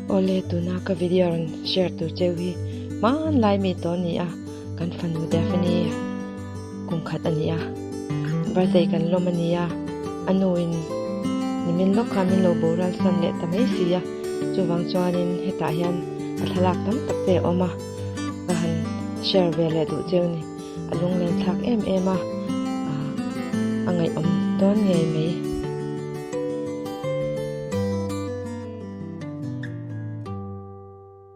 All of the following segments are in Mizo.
Awle tuna ka video rawn share tur cheu hi hmanlai mi tawh a ni a, kan fanu Daphne kum khat a ni a, birthday kan lawm a ni a, a nu in nimin lawk khan min lo boral san leh ta mai si a, chuvang chuanin hetah hian a thlalak tam tak te a awm a, ka han share ve leh duh cheu a ni. A lunglen thlak em em a, a ngaihawm dawn ngei mai.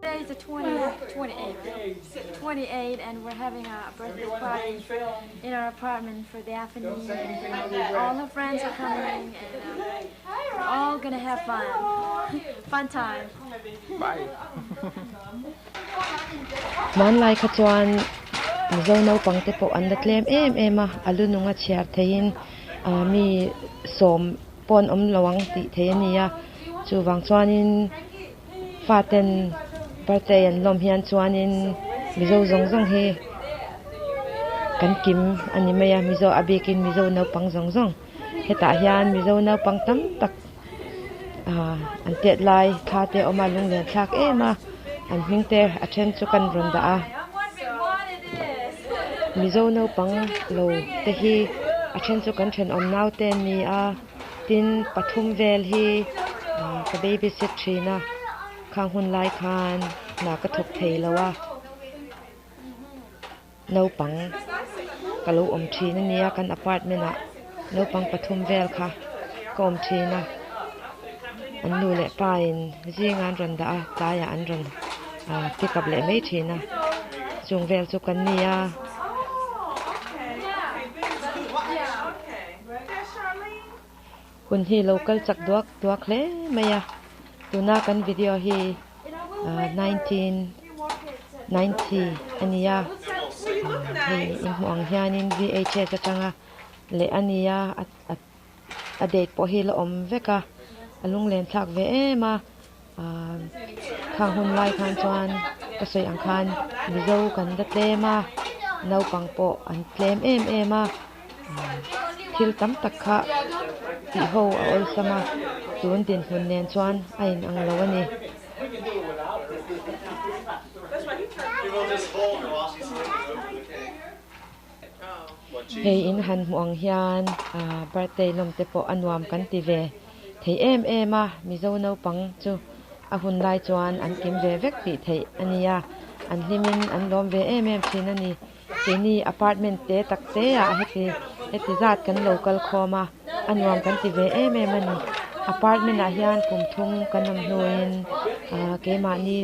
Today is the 28 and we're having a birthday party in our apartment for Daphne. All her friends are coming and we're all gonna have fun. Fun time. Bye. Hmanlai kha chuan Mizo naupang te pawh an la tlem em em a, a lu nunga chhiar theihin mi sawm pawh an awm lo ang tih theih a ni a, chuvang chuanin faten birthday an lawm hian chuanin Mizo zawng zawng hi kan kim a ni mai a, Mizo a bikin Mizo naupang zawng zawng hetah hian Mizo naupang tam tak. Ahh an tet lai thla te a awm a lunglen thlak em a an hming te a then chu kan rawn dah a mizo naupang lo te hi a then chu kan thenawm nau te an ni a tin pathum vel hi ahh ka baby sit thin a khang hun lai khan hna ka thawk thei lo a. Naupang ka lo awm thin a nia kan apartment ah naupang pathum vel kha ka awm thin a an nu leh pa in zinga an rawn dah a tlaiah an rawn ah pick up leh mai thin a chung vel chu kan ni a. Hun hi lo kal chak duak duak hle mai a tuna kan video hi 1990 a ni a, hei inhmuh ang hianin VHS atanga leh a ni a, a date pawh hi la awm vek a, a lunglen thlak ve em a, khang hun lai khan chuan ka sawi ang khan Mizo kan la tlem a, naupang pawh an tlem em em a. Thil tam tak kha tih ho a awlsam a, tun dinhmun nen chuan a inang lo a ni. Hei in han hmuh ang hian birthday lawm te pawh a nuam kan ti ve thei em em a, Mizo naupang chu a hun lai chuan an kim ve vek tih theih a nia, an hlimin an lawm ve em em thin a ni. Keini apartment te tak te ah heti heti zat kan lo kal khawm a, a nuam kan ti ve em em a ni. Apartment ah hian kum thum kan awm hnuin ah keimahni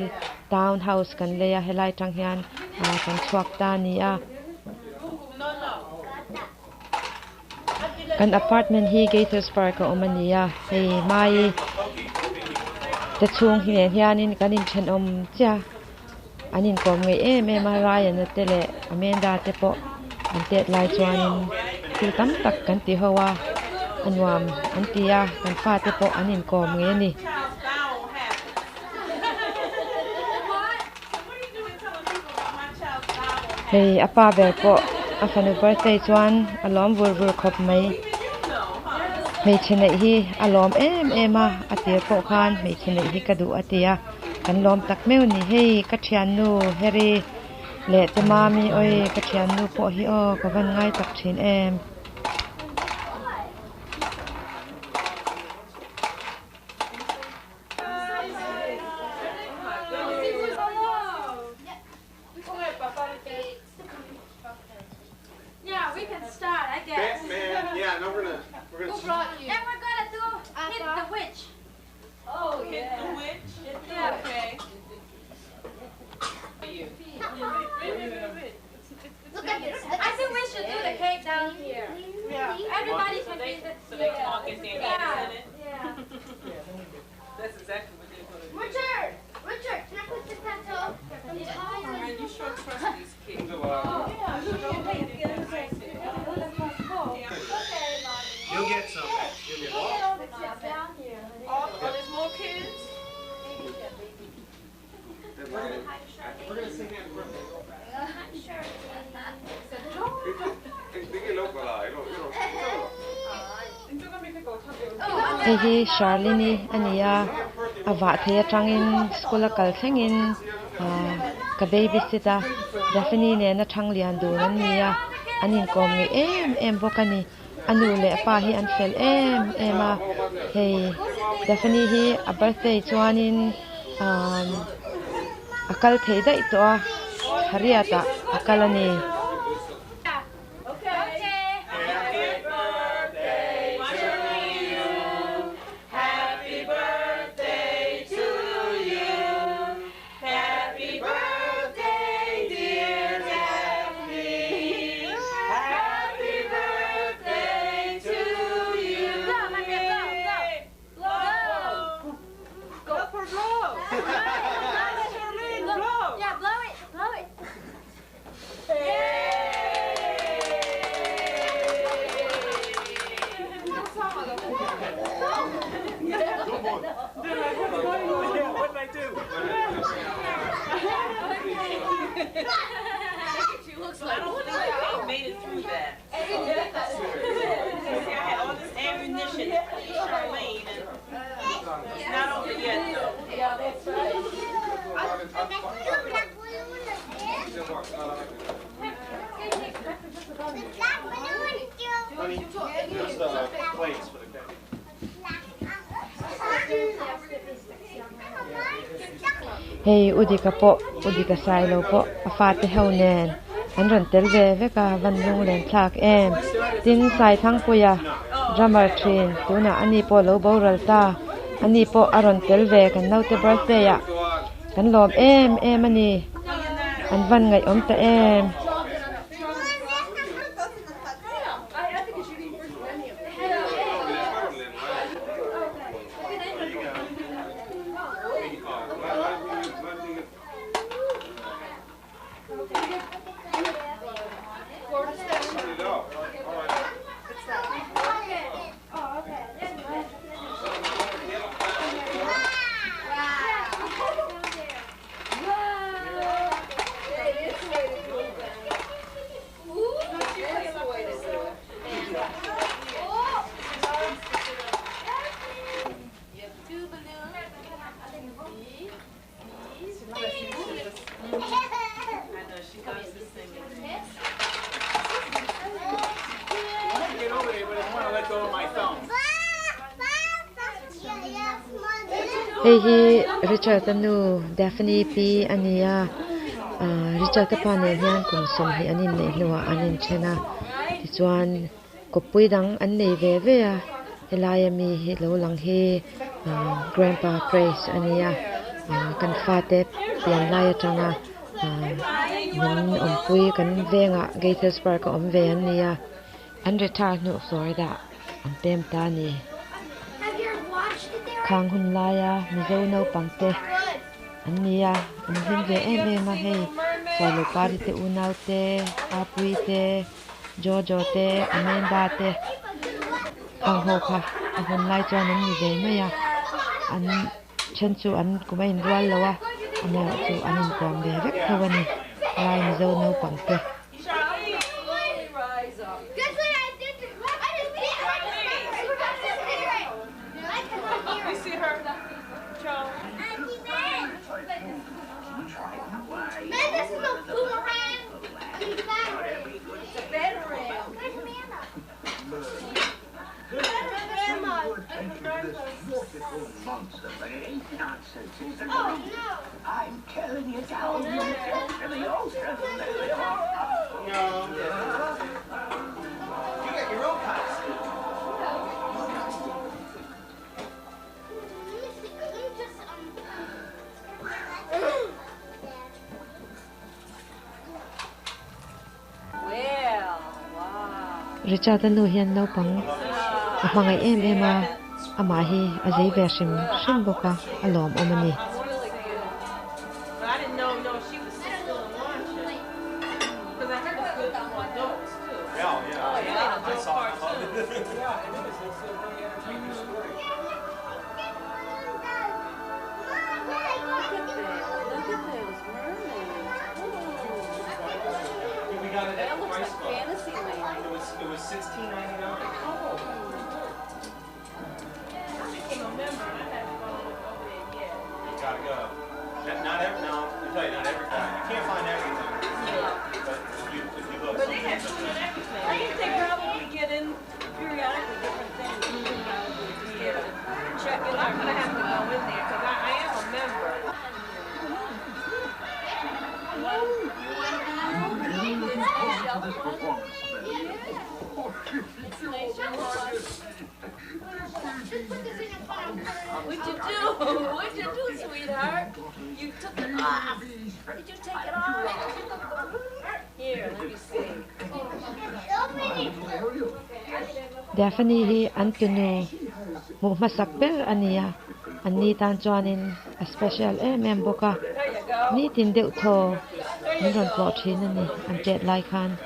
town house kan lei a, helai tang hian ah kan chhuak ta a ni a. Kan apartment hi Gaiters Park a awm a ni a, hei hmai te chhung hi nen hianin kan inthenawm chiah a. An inkawm ngeih em em a, Ryan-a te leh Amanda te pawh an tet lai chuanin thil tam tak kan ti ho a, a nuam an ti a, kan fate pawh an inkawm ngei a ni. Hei a pa ber pawh a fanu birthday chuan a lawm vur vur khawp mai. Hmeichhe neih hi a lawm em em a, a tir pawh khan hmeichhe neih hi ka duh a ti a. Kan lawm tak meuh ni hei ka thiannu Harry leh te mami awi ka thiannu pawh hi aw ka van ngai tak thin em. Yeah, we can start, I guess. Batman, yeah, no, we're gonna, we're gonna. Who brought you? And we're gonna do hit the witch. Oh, hit the witch? Yeah. Okay. Look at this. I think we should do the cake down here. Yeah. Everybody can be the So they can all get their hands in it. Yeah. That's exactly what they're gonna do. Richard! Richard, can I put the pencil? I'm tired. Man, you sure trust these kids. You'll get some. You'll get some. Down here. Oh, there's more kids? We're gonna sing happy birthday. I'm sure. Hei hi Charlene-i a ni a, A vah theih atangin school a kal thlengin ka baby sit a, Daphne nena thang lian dun an ni a, an inkawm ngei em em bawk a ni. A nu leh a pa hi an fel em em a, hei Daphne hi a birthday chuanin a kal thei daih tawh a, thariat ah a kal a ni. Hei u Dika pawh u Dika Sailo pawh a fate ho nen an rawn tel ve vek a van lung len thlak em. Tin Saithangpuia drummer thin tunah ani pawh lo boral ta ani pawh a rawn tel ve kan naute birthday ah kan lawm em em a ni an van ngaihawm ta em. Hei hi Richard-a nu Daphne pi a ni a ah Richard-a pa nen hian kum sawmhnih an inneih hnuah an inthen a tichuan kawppui dang an nei ve ve a helai ami hi lo lang hi ah grandpa Praise a ni a ah kan fate pian lai atanga ah min awmpui kan vengah Gaithersburg a awm ve an ni a an retire hnuh Florida an pem ta a ni. Khang hun laia Mizo naupang te an ni a, an hlim ve em em a hei Sailopari te unau te, Apui te, Jojo te, Amanda te ang ho kha a hun lai chuan an ni ve mai a, an then chu an kum a inrual lo a, amaherawhchu an inkuam ve vek tho a ni lai Mizo naupang te. Richard-a nu hian naupang a hmangaih em em a, amah hi a zei ve hrim hrim bawk a, a lawmawm a ni. go. Not, not every, no, I tell you, not every time. You can't find everything. But if you, if you look, But they some have things food are and everything. I think they probably get in periodically different things. You can probably just get to check in. I'm gonna have to go in there because I am a member. This performance, Just put this in your phone. What'd you do? What'd you do, sweetheart? You took it off. Did you take it off? Here, let me see. Daphne hi an tunu hmuh hmasak ber a ni a, an ni tan chuanin a special em em bawk a, There you go. nitin deuh thaw min rawn tlawh thin a ni an tet lai khan.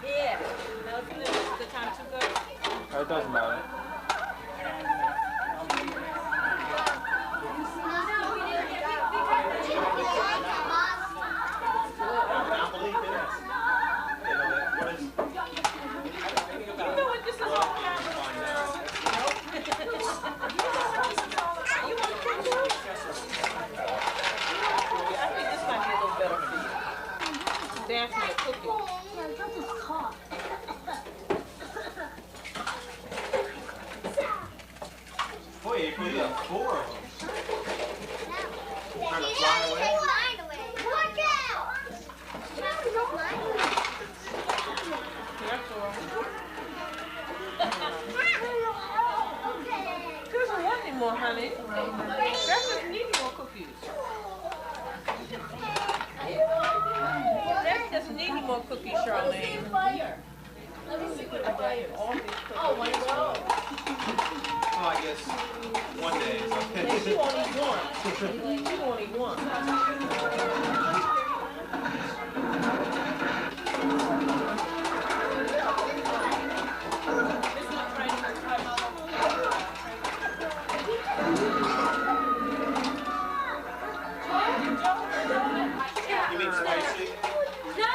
Here. Now it's the time to go. It doesn't matter. Monopoly it is. You know, that- what is, You know what this is all about? You know what this is all about? You want a cookie? I think this might be a little better for you. Daphne, a cookie. Boy, April, you got four of them. Trying to fly away? Watch out! Careful. Okay. She doesn't want any more, honey. Daphne doesn't need any more cookies. Daphne doesn't need any more cookies, Charlene. Fire. Let me see what the fire is. All these cookies. Oh, one of those. Well, I guess one day is okay. She won't eat one. She won't eat one. You mean spicy? No.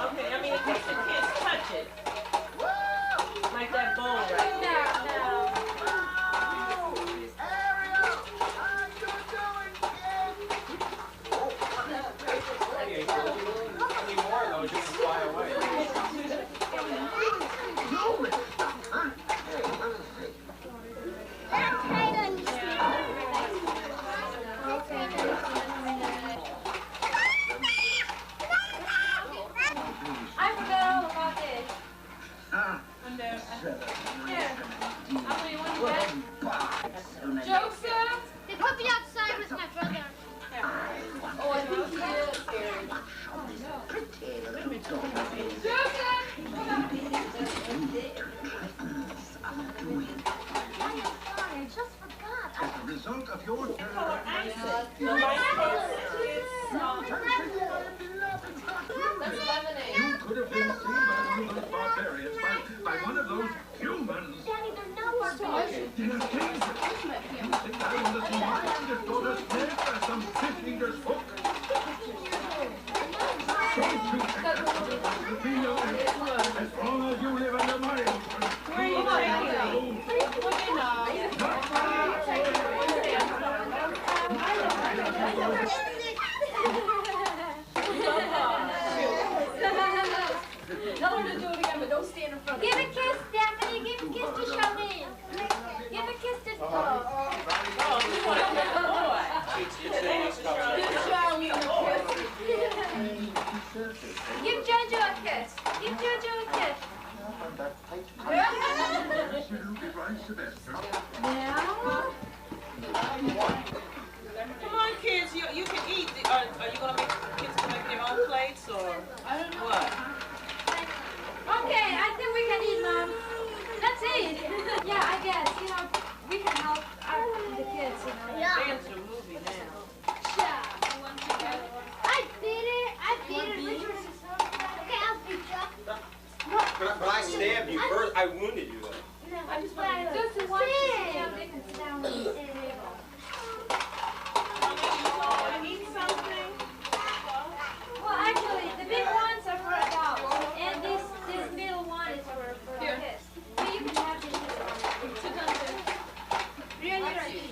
Okay, I mean, in case the kids touch it. Like that bowl right there. No, no. Hey, April, any more of those, you can fly away. That's right on you, That's right on you. I forgot all about this. Here. How many want to Joseph! They put me outside with my brother. Oh, I think he is scared. Joseph! I'm sorry, I just forgot. As a result of your Color icing. The light That's lemonade. You could have been seen by one of those barbarians, by one of those humans. Daddy, they're not barbarians. They are dangerous. You think I want to see my youngest daughter snared by some fish eater's hook? Don't you think that will be your end? As long as you live under my influence. Where are you taking me? Tell her to do it again, but don't stand in front of Give her. a kiss, Stephanie. Give a kiss to Charlene. Give a kiss to. Oh, you want a good boy. It's, it's in these cups right Give here. Charlene a kiss. Give Jojo a kiss. Give Jojo a kiss. Absolutely right, Sylvester. Now? Come on, kids. You, you can eat. Are, are you gonna make kids gonna make their own plates or I don't know. what? Okay, I think we can eat, Mom. Let's eat. Yeah, I guess. You know, we can help out the kids, you know. Yeah. They're into the movie now. Yeah. I beat it. I beat it. Richard. Okay, I'll beat you. But, but I stabbed you first. I wounded you though. No, I just want Those who want to sit down, they can sit down at the table. You all wanna eat something? Well, actually, the big ones are for adults, and this this middle one is for the kids. But you can have this little one. Really, really.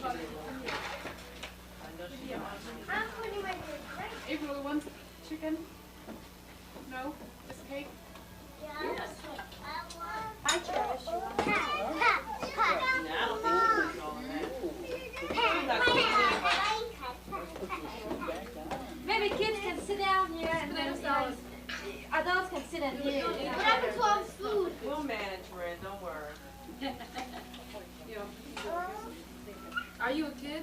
Maybe kids can sit down here and then adults can sit and eat. What happened to all this food? We'll manage, Ren, don't worry. Are you a kid?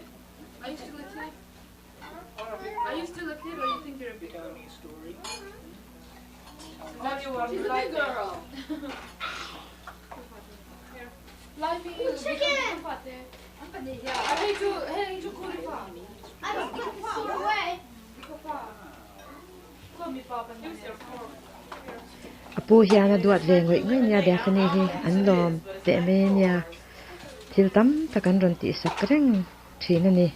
Are you still a kid? Are you still a kid or you think you're a big girl? Telling me a story. She's a big girl. Chicken! I just put the seed away. A pu hian a duat ve ngawih ngawih nia Daphne hi an lawm teh mai ania thil tam tak an rawn tih sak reng thin a ni.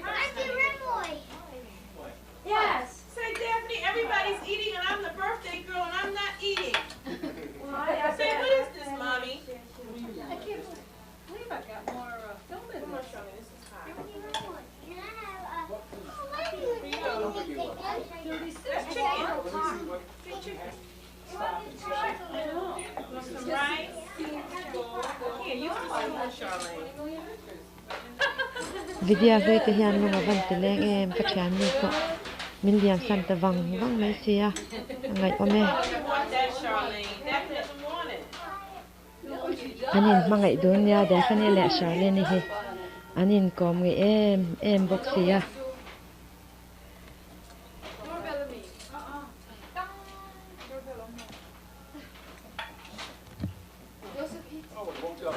Auntie Rimoy. Yes. Say, Daphne, everybody's eating and I'm the birthday girl and I'm not eating. Say, what is this, mommy? I can't believe I've got more film in Come on, this. Charlene, this is hot. Can I have a... Oh, why do you That's chicken. Say chicken. Want some rice? Here, use the spoon, Charlene. Video hlui te hian lung a van ti leng em ka thian mi pawh min liam san ta vang vang mai sia a ngaihawm e. You want that, Charlene. Daphne doesn't want it. An in hmangaih dun nia Daphne leh Charlene hi an inkawm ngei em em bawk sia. Oh, it won't go.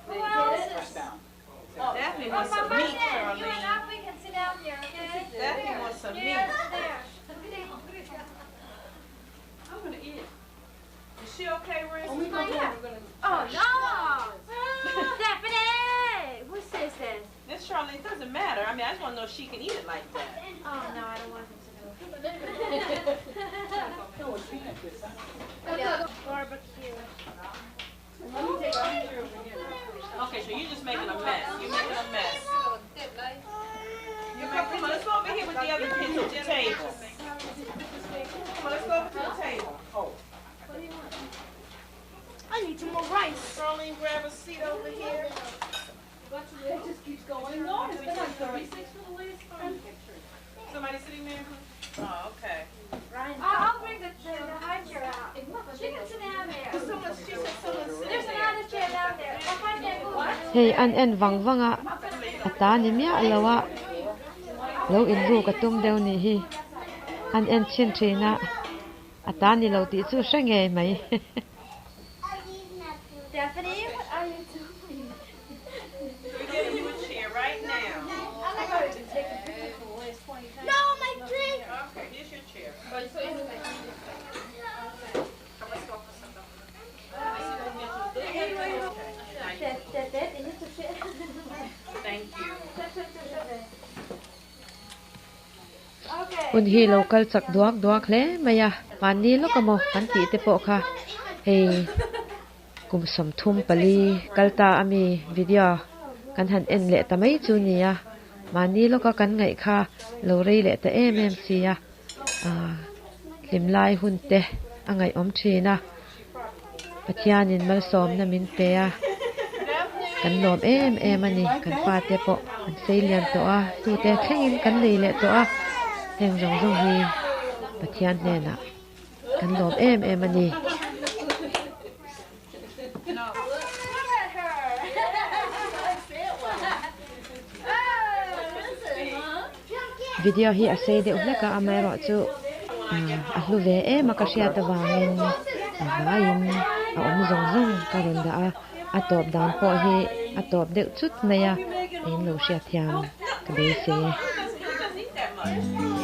Who else? Press down. Daphne Oh, wants some Papa meat, said you and Charlene. Apple can sit down here, okay? Daphne wants some meat. Here, there. I'm gonna eat it. Is she okay, Ren? Oh no! Stephanie! Who says this? This Charlene doesn't matter. I mean, I just want to know if she can eat it like that. Oh no, I don't want him to know. Barbecue. Okay, so you're just making a mess. You're making a mess. You come, come on, let's go over here with the other kids at the table. Come on, let's go over to the table. I need some more rice. Charlene, grab a seat over here. It just keeps going on. It's been like 36 for the last 10 pictures. Somebody sitting there? Oh, okay. I'll bring the high chair out. She can sit down there. Someone, she said someone's sitting There's there. another chair down there. Papa can move. Hei an en vang vang a a ta ni miah lo a lo in ruk a tum deuh ni hi an en chin thin a a ta ni lo tih chu hre ngei mai. Stephanie, what are you doing? We're getting you a chair right now. No, my drink. Okay, here's your chair. Thank you. Okay. Hun hi lo kal chak duak duak hle mai a mahni lawk emaw kan tih te pawh kha hei kum 34 kal ta ami video kan han en leh ta mai chu nia mahni lawka kan ngaih kha lo rei leh ta em em sia ah hlim lai hun te a ngaihawm thin a Pathianin malsawmna min pe a kan lawm em em a ni kan pa te pawh an sei lian tawh a tute thlengin kan nei leh tawh a heng zawng zawng hi Pathian hnenah kan lawm em em a ni. Look at her. Video hi a sei deuh hlek a amaherawhchu a hlu ve em a ka hriat avangin a vaiin a awm zawng zawng ka rawn dah a a tawp dan pawh hi a tawp deuh chut mai a in lo hriat hian ka beisei e. He doesn't eat that much.